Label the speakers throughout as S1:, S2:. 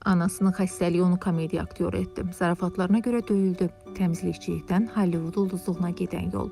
S1: Anasının xəstəliyi onu komediya aktyoru etdi. Zarafatlarına görə döyüldü. Təmizlikçilikdən Hollywood ulduzluğuna gedən yol.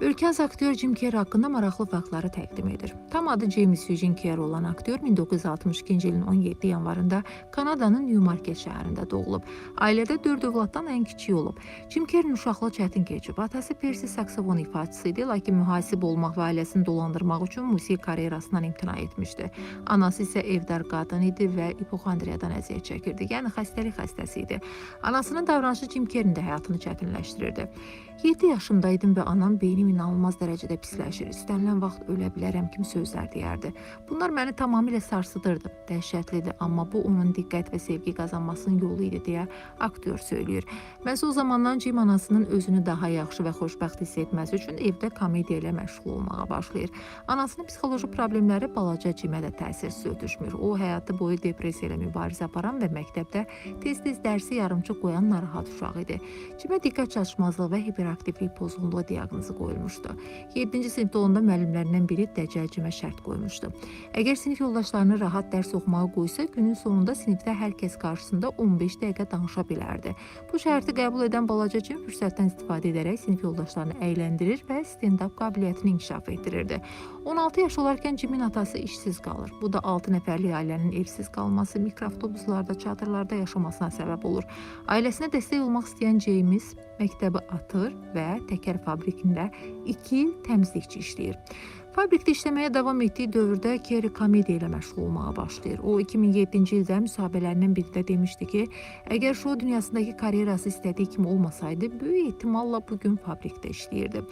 S1: Ölkəz aktyor Jim Carrey haqqında maraqlı faktları təqdim edir. Tam adı James Eugene Carrey olan aktyor 1962-ci ilin 17 yanvarında Kanadanın Newmarket şəhərində doğulub. Ailədə 4 övladdan ən kiçiyi olub. Jim Carrey-in uşaqlığı çətin keçib. Atası Percy saksofon ifaçısı idi, lakin mühasib olmaq və ailəsini dolandırmaq üçün musiqi karyerasından imtina etmişdi. Anası isə evdar qadın idi və ipoxondriyadan əziyyət çəkirdi. Yəni xəstəlik xəstəsi idi. Anasının davranışı Jim Carrey-in də həyatını çətinləşdirirdi. 7 yaşındaydım və anam beynim inanılmaz dərəcədə pisləşir. İstənilən vaxt ölə bilərəm kimi sözlər deyərdi. Bunlar məni tamamilə sarsıdırdı. Dəhşətlidir, amma bu onun diqqət və sevgi qazanmasının yolu idi deyə aktyor söyləyir. Məhz o zamandan Jim anasının özünü daha yaxşı və xoşbəxt hiss etməsi üçün evdə komediya ilə məşğul olmağa başlayır. Anasının psixoloji problemləri balaca Cimə də təsirsiz ötüşmür. O həyatı boyu depressiya ilə mübarizə aparan və məktəbdə tez-tez dərsi yarımçıq qoyan narahat uşaq idi. Cimə diqqət çatışmazlığı və hiperaktivlik pozğunluğu diaqnozu qoyulmuşdu. 7-ci sinifdə olanda müəllimlərindən biri Dəcəl Cimə şərt qoymuşdu. Əgər sinif yoldaşlarını rahat dərs oxumağa qoysa, günün sonunda sinifdə hər kəs qarşısında 15 dəqiqə danışa bilərdi. Bu şərti qəbul edən balaca Cim fürsətdən istifadə edərək sinif yoldaşlarını əyləndirir və stand-up qabiliyyətini inkişaf etdirirdi. 16 yaş olarkən Cimin atası işsiz qalır. Bu da 6 nəfərlik ailənin evsiz qalması, mikroavtobuslarda, çadırlarda yaşamasına səbəb olur. Ailəsinə dəstək olmaq istəyən James məktəbi atır və təkər fabrikində 2 il təmizlikçi işləyir. Fabrikdə işləməyə davam etdiyi dövrdə Kerry komediya ilə məşğul olmağa başlayır. O 2007-ci ildə müsahibələrindən birində demişdi ki, əgər şou dünyasındakı karyerası istədiyi kimi olmasaydı, böyük ehtimalla bu gün fabrikdə işləyirdi.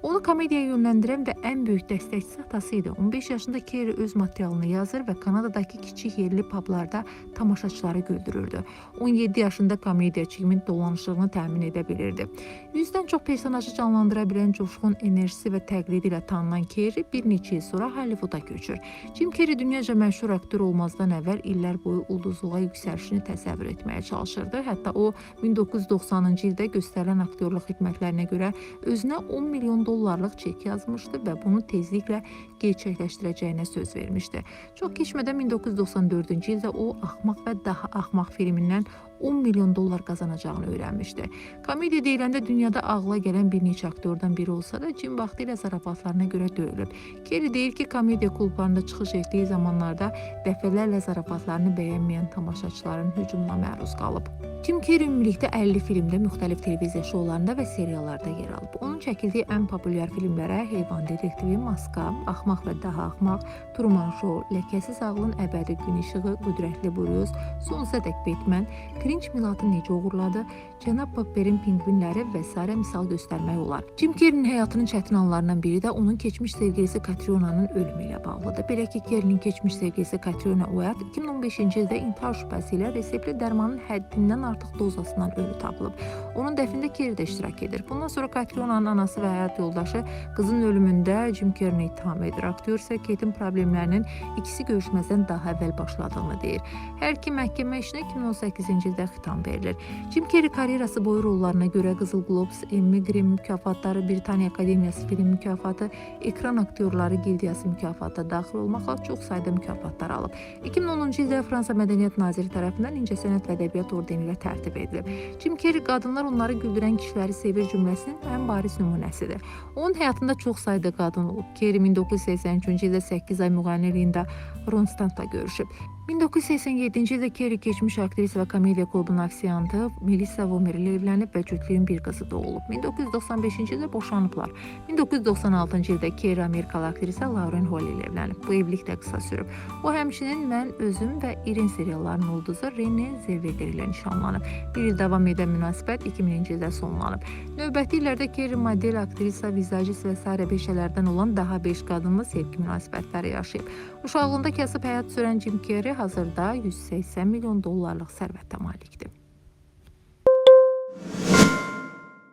S1: Onu komediyaya yönləndirən və ən böyük dəstəkçisi atası idi. 15 yaşında Kerry öz materialını yazır və Kanadadakı kiçik yerli publarda tamaşaçıları güldürürdü. 17 yaşında komediyaçı kimi dolanışığını təmin edə bilirdi. 100-dən çox personajı canlandıra bilən coşqun enerjisi və təqlidi ilə tanınan Kerry bir neçə il sonra Hollywooda köçür. Jim Carrey dünyaca məşhur aktyor olmazdan əvvəl illər boyu ulduzluğa yüksəlişini təsəvvür etməyə çalışırdı. Hətta o 1990-cı ildə göstərilən aktyorluq xidmətlərinə görə özünə 10 milyon dollarlıq çek yazmışdı və bunu tezliklə gerçəkləşdirəcəyinə söz vermişdi. Çox keçmədən 1994-cü ildə o Axmaq və Daha Axmaq filmindən 10 milyon dollar qazanacağını öyrənmişdi. Komediya deyiləndə dünyada ağla gələn bir neçə aktyordan biri olsa da Jim vaxtilə zarafatlarına görə döyülüb. Kerry deyir ki, komediya klublarında çıxış etdiyi zamanlarda dəfələrlə zarafatlarını bəyənməyən tamaşaçıların hücumuna məruz qalıb. Jim Carrey ümumilikdə 50 filmdə, müxtəlif televiziya şoularında və seriallarda yer alıb. Onun çəkildiyi ən populyar filmlərə Heyvan Detektivi, Maska, Axmaq və Daha Axmaq, Truman Show, Ləkəsiz Ağlın Əbədi Gün İşığı, Qüdrətli Bruce, Sonsuza dək Batman, Grinch Milatı necə oğurladı, Cənab Popperin Pingvinləri və sairə misal göstərmək olar. Jim Carrey-nin həyatının çətin anlarından biri də onun keçmiş sevgilisi Catriona'nın ölümü ilə bağlıdır. Belə ki, Carrey-nin keçmiş sevgilisi Catriona Wyatt 2015-ci ildə intihar şübhəsi ilə reseptli dərmanın həddindən artıq dozasından ölü tapılıb. Onun dəfnində Carrey də iştirak edir. Bundan sonra Catriona'nın anası və həyat yoldaşı qızın ölümündə Jim Carrey-ni ittiham edir. Aktyor isə Kate'in problemlərinin ikisi görüşməzdən daha əvvəl başladığını deyir. Hər iki məhkəmə işinə 2018-ci ildə xitam verilir. Jim Carrey karyerası boyu rollarına görə Qızıl Globus, Emmy, Grammy mükafatları, Britaniya Akademiyası film mükafatı, Ekran Aktyorları Gildiyası mükafatı da daxil olmaqla çox sayda mükafatlar alıb. 2010-cu ildə Fransa Mədəniyyət Naziri tərəfindən İncəsənət və Ədəbiyyat ordeni ilə tərtib edilib. Jim Carrey qadınlar onları güldürən kişiləri sevir cümləsinin ən bariz nümunəsidir. Onun həyatında çox sayda qadın olub. Carrey 1983-cü ildə 8 ay müğənni Linda Ronstadtla görüşüb. 1987-ci ildə Carrey keçmiş aktrisa və komediya klubunun ofisiantı Melissa Womer ilə evlənib və cütlüyün bir qızı doğulub. 1995-ci ildə boşanıblar. 1996-cı ildə Carrey Amerikalı aktrisa Lauren Holly ilə evlənib. Bu evlilik də qısa sürüb. O həmçinin Mən Özüm və Irin seriallarının ulduzu Renee Zellweger ilə nişanlanıb. Bir il davam edən münasibət 2000-ci ildə sonlanıb. Növbəti illərdə Carrey model, aktrisa, vizajist və sairə peşələrdən olan daha 5 qadınla sevgi münasibətləri yaşayıb. Uşaqlığında kasıb həyat sürən Jim Carrey hazırda 180 milyon dollarlıq sərvətə malikdir.